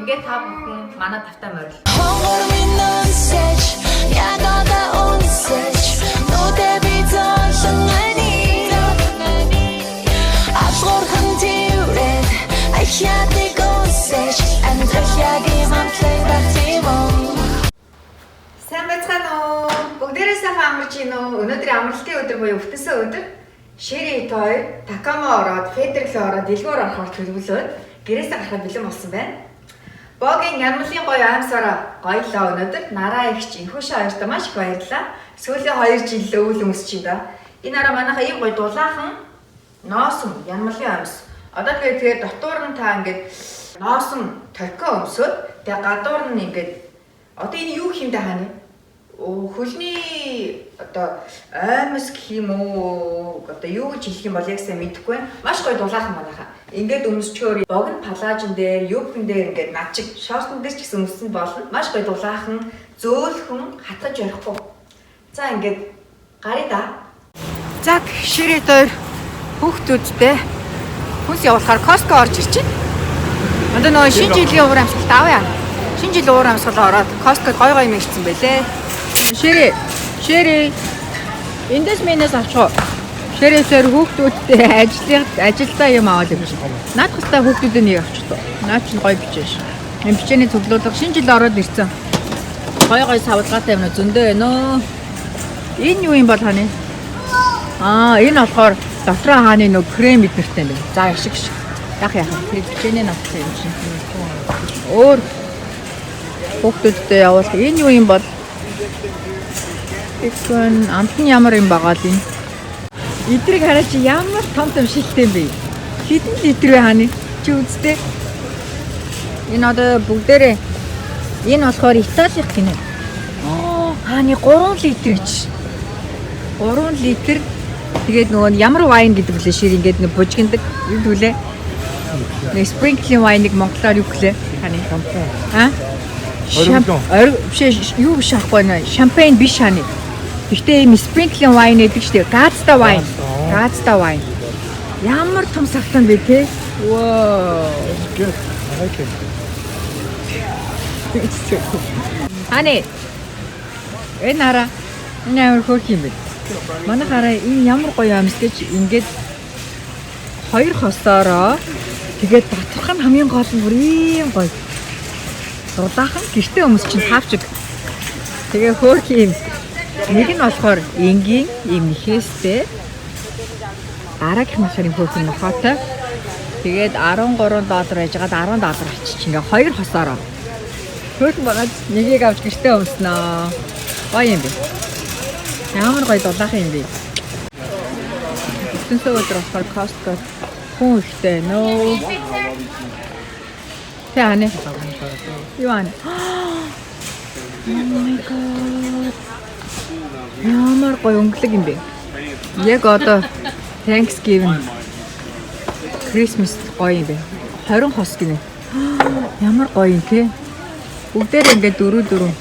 Ингээд та бүхэн манай тавтай морил. Хонгор минь үнсэж, яг одоо үнсэж, нүдэ би золон ани. Алгуурхан тэрвэд, ахиадыг үнсэж, амьдрал яг ийм амтлаг байх тийм үү? Сайн байцгаана уу? Бүгдээрээ сайхан амарч гин үү? Өнөөдөр амралтын өдөр буюу бүтэнсэн өдөр. Шэри той Такама ороод, Федерал ороод, дэлгүүр орохоор төлөвлөөд гэрээсээ гарахад бэлэн болсон байна. Богийн ямлын гоё аимсараа гоёлоо өнөөдөр нараа ихч инхүүшээ хоёртой маш их баярлалаа. Сүүлийн 2 жил өвөл өмсч юм да. Энэ араа манайхаа ийм гоё дулаахан ноосон ямлын амьс. Одоо тэгээд дотуур нь та ингээд ноосон торкоо өмсөөд тэгээ гадуур нь ингээд одоо энэ юу хиймдэ хааны? Хөлний одоо аймс гэх юм уу? Одоо юу гэж хэлэх юм бол яг сайн мэдэхгүй байна. Маш гоё дулаахан манайхаа. Ингээд өмсчөөр богино палаажн дээр, юбкан дээр ингээд над чиг шортон дээр ч гэсэн өмсөн болно. Маш гоё дулаахан, зөөлхөн, хатгаж ярихгүй. За ингээд гаръя да. За ширээ дээр хүүхдүүдтэй хүнс явуулахаар Costco орж ирж байна. Одоо нөгөө шинэ жилийн уур амьсгалт авъя. Шинэ жилийн уур амьсгал ороод Costco гой гой юм ирсэн байлээ. Ширээ. Ширээ. Эндээс минээс авчих уу? Ширээсээр хүүхдүүдтэй ажлын ажилдаа юм аваад ирж байна. Наад хастаа хүүхдүүдэд нэг авчих туу. Наад чинь гой бичээш. Энэ бичээний цуглуулга шинэ жил ороод ирсэн. Гой гой савлгаатай юм зөндөө байна өө. Энэ юу юм бол ханы? Аа, энэ болохоор дотроо хааны нөө крем биднэртэй юм байна. За, яшиг шиг. Яг яг тэр бичээний навцсан юм чинь. Өөр хүүхдүүдтэй явуул. Энэ юу юм бол? Тэгвэл амт нь ямар юм байгаа л энэ. Эдрийг хараа чи ямар том том шилтэй юм бэ? Хэдэн литр вэ хааны? Чи үзтээ. Энэ одоо бүгдээрээ энэ болохоор Италих гинэ. Оо, хааны 3 литр гэж. 3 литр. Тэгээд нөгөө нь ямар wine гэдэг вүлээ шир ингээд нэг бужигнадаг юу гэвлээ? Нэг sprinkling wine-ыг монголоор юу гэлээ? Ханы. Аа? Оргилон. Орг биш юу биш аахгүй нэ. Шампань биш ханы. Гэхдээ ийм sprinkling wine гэдэг чинь газтай wine. Газтай wine. Ямар том савтан бэ те? Вау. Good. I like it. Ханы. Энэ хараа. Энэ амар хөөрхөн юм байна. Манай хараа энэ ямар гоё юмс гэж ингээд хоёр хосоороо тэгээд доторх нь хамгийн гол нь бүр ийм гоё. Дулаахан гэртээ өмс чинь таавчиг. Тэгээ хөөрхөн юм. Нэг нь болохоор энгийн ийм нэхээстэй. Дараагийнх нь болохоор юм хөөрхөн нохоотой. Тэгээд 13 доллар байжгаад 10 доллар авчиж ингээ хоёр хосоороо. Хөөрхөн байгаа нэгийг авч гэртээ өмснөө. Гоё юм бэ. Ямар гоё дулаахан юм бэ. Бүтэнсээ өдөр болохоор Costco хүн ихтэй нөө. Тэ ане. Юу ане? Oh my god. Ямар гоё өнгөлөг юм бэ. Яг одоо Thanksgiving Christmas гоё юм бэ. 20 хос гинэ. Ямар гоё юм те. Бүгдээр ингээд дөрөв дөрөв.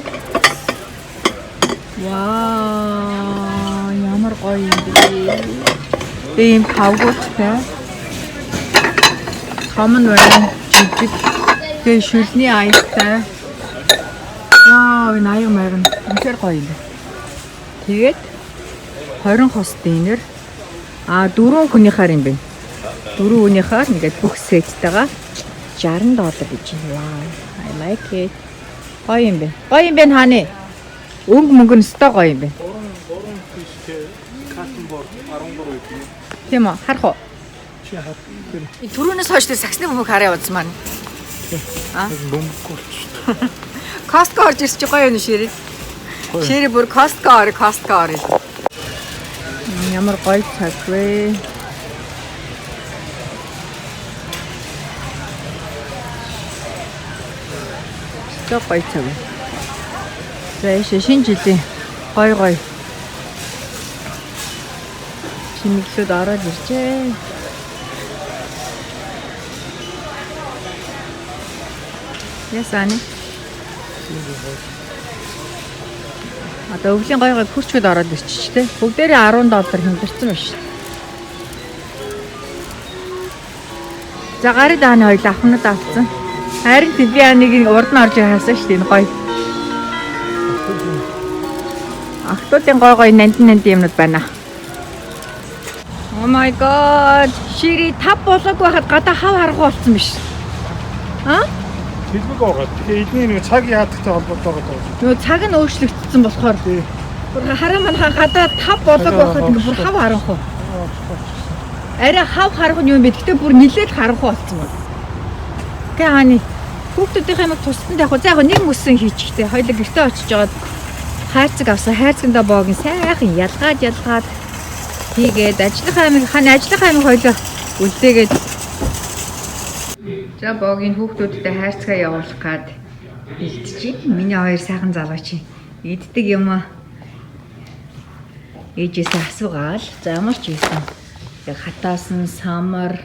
Вау, ямар гоё юм бэ. Тэгээ ийм тавгуудтай. Том нь байна, жижиг. Тэгээ шүлний аягтай. Вау, энэ аяг маяг нь үнэхээр гоё юм байна. Тэгээд 20 хос динер. А дөрвөн хүнийхээр юм байна. Дөрвөн хүнийхээр ингээд бүх сеттэйгээ 60 доллар гэж байна. Вау, I like it. Гоё юм байна. Гоё юм байна хааны. Өнгө мөнгө нь өстой гоё юм байна. 3 piece cotton board 13 гэдэг. Тийм үү? Харах уу? Чи хар. Тэр Түрүүнээс хойш тэр саксны бөмбөг хараа явуулсан маань. бөмбөг болчих. Costco орж ирсэн чи гоё юм ширээ. Гоё. Ширээ бүр Costco ор, Costco ор. Ямар гоё цаг вэ? Өстой гоё цаг. За яшээ шинэ жилийн гоё гоё чимэглүүд ороод иржээ. Ясааны. Одоо өвлийн гой гой күрчгүүд ороод ирчих тэ. Бүгдээрээ 10 доллар хямдарсан байна шүү. За гарын дааны хоёул авахнууд авцсан. Харин тийм би нэг урд нь орж хаасан шүү дээ энэ гоё. Охтуудын гой гой нандин нандин юмнууд байна. Oh my god. Шири тав болоог байхад гадаа хав харгу болсон биш. А? Хэлбэг байгаа. Тэгэхээр эдний нэг цаг яадагтай холбоотойгоо байгаа. Нөгөө цаг нь өөрчлөгдсөн болохоор. Тий. Бүр хараа манайхаа гадаа тав болоог байхад ингээ бүр хав харанхуй. Арай хав харах нь юм бэ? Гэхдээ бүр нилээд харанхуй болсон байна. Тэ хааны хүүхдүүдийнхээ юмыг тусдан тавих. За яг нэг мөсөн хийчихтэй. Хоёлаа гэртээ очиж жоод хайрцаг авсан. Хайрцагндаа боогийн сайхан ялгаад ялгаад хийгээд ажлынхаа амиг хань ажлынхаа амиг хоёлаа үлдээгээд. За боогийн хүүхдүүдтэй хайрцгаа явуулах гад бэлтжиж. Миний хоёр сайхан залуу чи иддэг юм аа. Ээжээсээ асуугаал. За ямар ч ийсэн. Яг хатаасан самар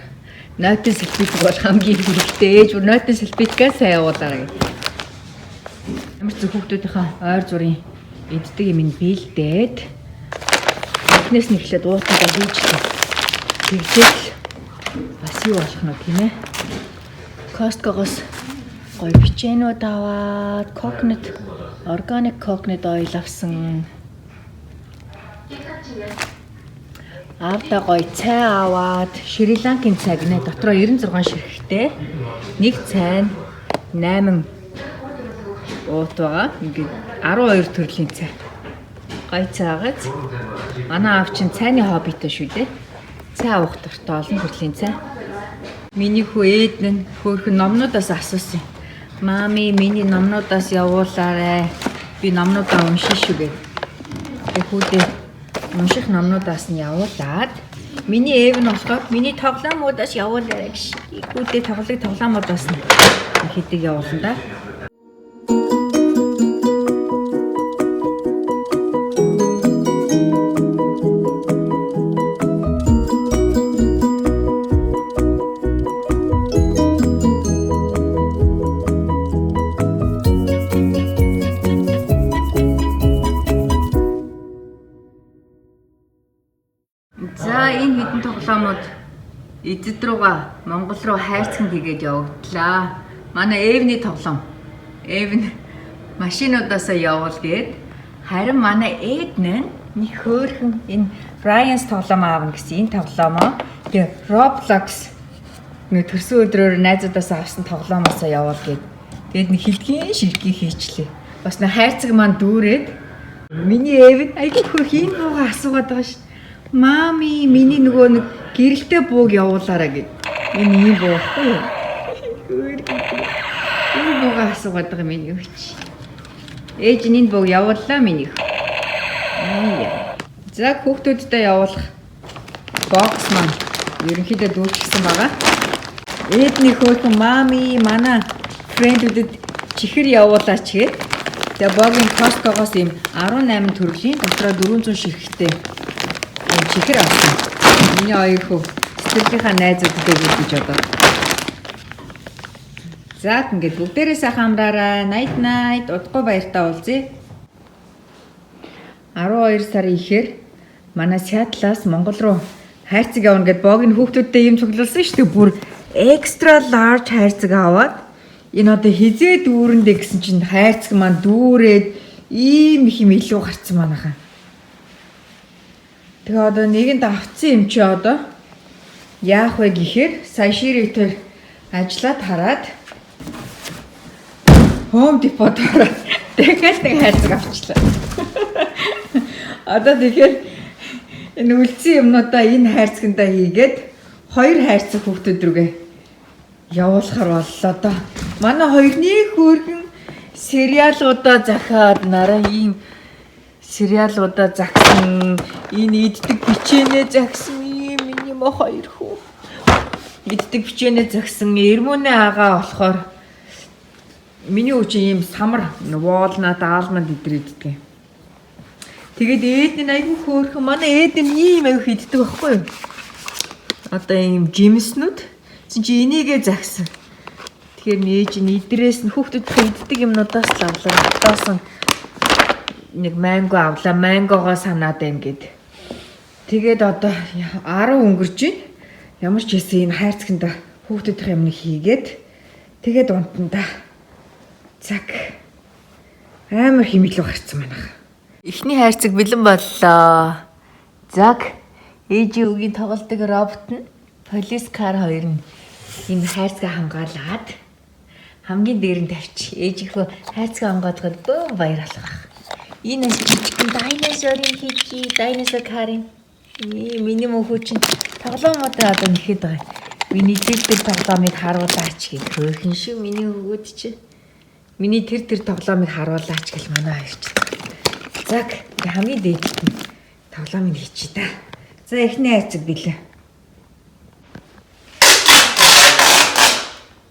нойтон салфетик бол хамгийн хэрэгтэй. Ээж бүр нойтон салфеткаа сайн явуулаарай гэх. Ямар ч зөв хүүхдүүдийнхээ ойр зургийн иддэг юм ин бэлдээд эхнээс нь эхлээд уутаа хийжлээ. Тэгжээд л бас юу болох нь тийм ээ. Costco-гоос гоё печеньүүд аваад coconut organic coconut oil авсан. Аавда гоё цай аваад Шри Ланкийн цай гинэ дотроо 96 ширхэгтэй. Нэг цай нь 8 уут байгаа. Ингээд 12 төрлийн цай. Гоё цай агааз. Манай аав чинь цайны хоббитой шүү дээ. Цай авах дуртай олон төрлийн цай. Миний хүү ээдэн хөөхөн номнуудаас асуусан. Мами миний номнуудаас явуулаарай. Би номнуудаа уншина шүү гэв. Тэгээ хүүдээ унших номнуудаас нь явуулаад миний ээв нь болохоор миний тоглоомуудаас явуулаарай гэж. Хүүдээ тоглог тоглоомуудаас нь хэдэг явуулна да. За энэ хэдэн тоглоомууд эзэд рүүгээ Монгол руу хайрцаг хийгээд явагдлаа. Манай Эвний тоглоом. Эв нь машинуудаасаа явуул гээд харин манай Эднэн нэг хөөрхөн энэ Brian's тоглоом аавна гэсэн энэ тоглоомоо тэгээ Roblox нэг төрсөн өдрөөр найзуудаасаа авсан тоглоомоосоо явуул гээд тэгээд нэг хилдгийн шилдгийг хийчлээ. Бас нэг хайрцаг маань дүүрээд миний Эв нь айгүй хөөх энэ бууга асуугаад байгаа шүү. Мами миний нөгөө нэг гэрэлтэй бууг явуулаарай гэд. Энэ ийм буу байхгүй юу? Энэ бууга асуугаад байгаа миний өвч. Ээж нь энэ бууг явууллаа миний. Аа. За хүүхдүүдтэй явуулах box маань ерөнхийдөө дүүрчихсэн байгаа. Ээдний хөөхөн мами манай friend үүдэд чихэр явуулаач гээд. Тэгээ богийн Costco-гоос ийм 18 төрлийн дотроо 400 ширхэгтэй чихэр авсан. Миний хоёр хүү сэтгэлийнхаа найзуудтай өгөх гэж бодоод. За ингээд бүгдээрээ сайхан амраарай. Night night. Удахгүй баяртай уулзъя. 12 сарын ихээр манай Сиэтлаас Монгол руу хайрцаг явна гэд богийн хүүхдүүдтэй юм цуглуулсан шүү дээ. Бүр extra large хайрцаг аваад энэ одоо хизээ дүүрэндээ гэсэн чинь хайрцаг маань дүүрээд ийм их юм илүү гарцсан манайхаа. Тэгээ одоо нэгэнд авцсан юм чи одоо яах вэ гэхээр сая ширэтээр ажиллаад хараад Home Depot ороод дахиад нэг хайрцаг авчлаа. Одоо тэгэхээр энэ үлдсэн юмнуудаа энэ хайрцагтаа хийгээд хоёр хайрцаг хүүхдүүд рүүгээ явуулахар боллоо доо. Манай хоёрны хөөргөн сериалуудаа захиад нараа ийм сериалуудаа загсан, энэ иддэг бичэнэ загсан ийм миний мо хоёр хүү. Иддэг бичэнэ загсан эрмөнэ агаа болохоор миний үе чинь ийм самар walnut, almond идэр иддэг. Тэгээд ээд нь айгүй хөөрхөн. Манай ээд нь ийм айгүй иддэг байхгүй юу? Одоо ийм жимснүүд чинь чи энийгээ загсан. Тэгэхээр нээж нь идрээс нь хүүхдүүд иддэг юмнуудаас л авлаа. Хотоос нэг манго авлаа. Мангогоо санаад байна гэд. Тэгээд одоо 10 өнгөрч байна. Ямар ч байсан энэ хайрцагт хүүхдүүдийн юмыг хийгээд Тэгээд унтана да. Цаг. Амар химэглүү гарцсан манайх. Эхний хайрцаг бэлэн боллоо. Заг ээжийн үгийн тоглолтог робот нь police car хоёр нь энэ хайрцгаа хамгаалаад хамгийн дээр нь тавьчих. Ээжийнхөө хайрцгаа хамгаалахад бөөн баяр алгах. Энэ бас жижигхэн динозаврын хийчи, dinosaur car-ын. Миний мөнхөө чинь тоглоомуудаа одоо нэхэд байгаа. Миний тэр тоглоомыг харуулаач гэх хөөхөн шүү миний хөвгүүд чинь. Миний тэр тоглоомыг харуулаач гэл манай хоёр чинь. Заг хамгийн дээдэлт нь тоглоомыг хийчи та. За эхний хайрцаг билээ.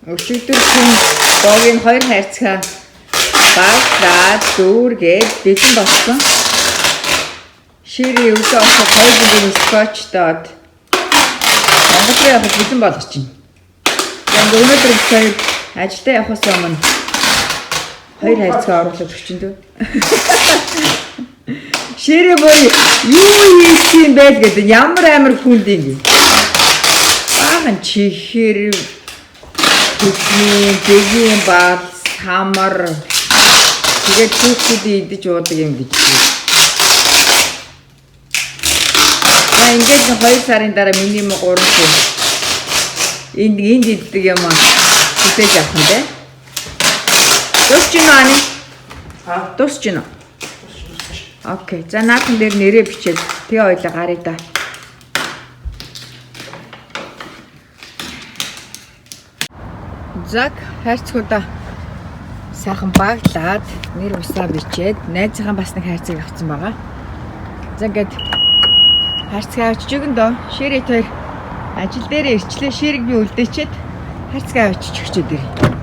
Өчигдөр хүн богийн хоёр хайрцгаа баглаад дүүргээд бэлэн болсон. Шири өдөө ороход хоёр бүлгийн скотчдоод Монгол руу явахад бэлэн болгочихно. Яг өнөөдөр бид хоёр ажилдаа явахаас өмнө хоёр хайрцгаа оруулаад өгчин дөө. Ширээ бой юу хийх юм бэ л гэдэг ямар амар хүнд юм. Баахан чихэр тэдний дэгийн бал самар тэгээд хүүхдүүдийн идэж уудаг юм гэж. За ингээд 2 сарын дараа миний 3 хүү энд иддэг юм аа хүлээж авах юм бэ? Дуусч гинөө ани? Аа. Дуусч гинөө. Окей. За наатан дээр нэрээ бичээд тэгээ ойлоо гаръя да. Зак хайрцагуудаа сайхан баглаад нэр усаа бичээд найзынхаа бас нэг хайрцаг авсан байгаа. За ингээд хайрцаг авчиж өгөн дөө. Ширээ хоёр ажил дээрээ ирчлээ. Ширэг би үлдээчээд хайрцаг авчиж өгчөөд ирье.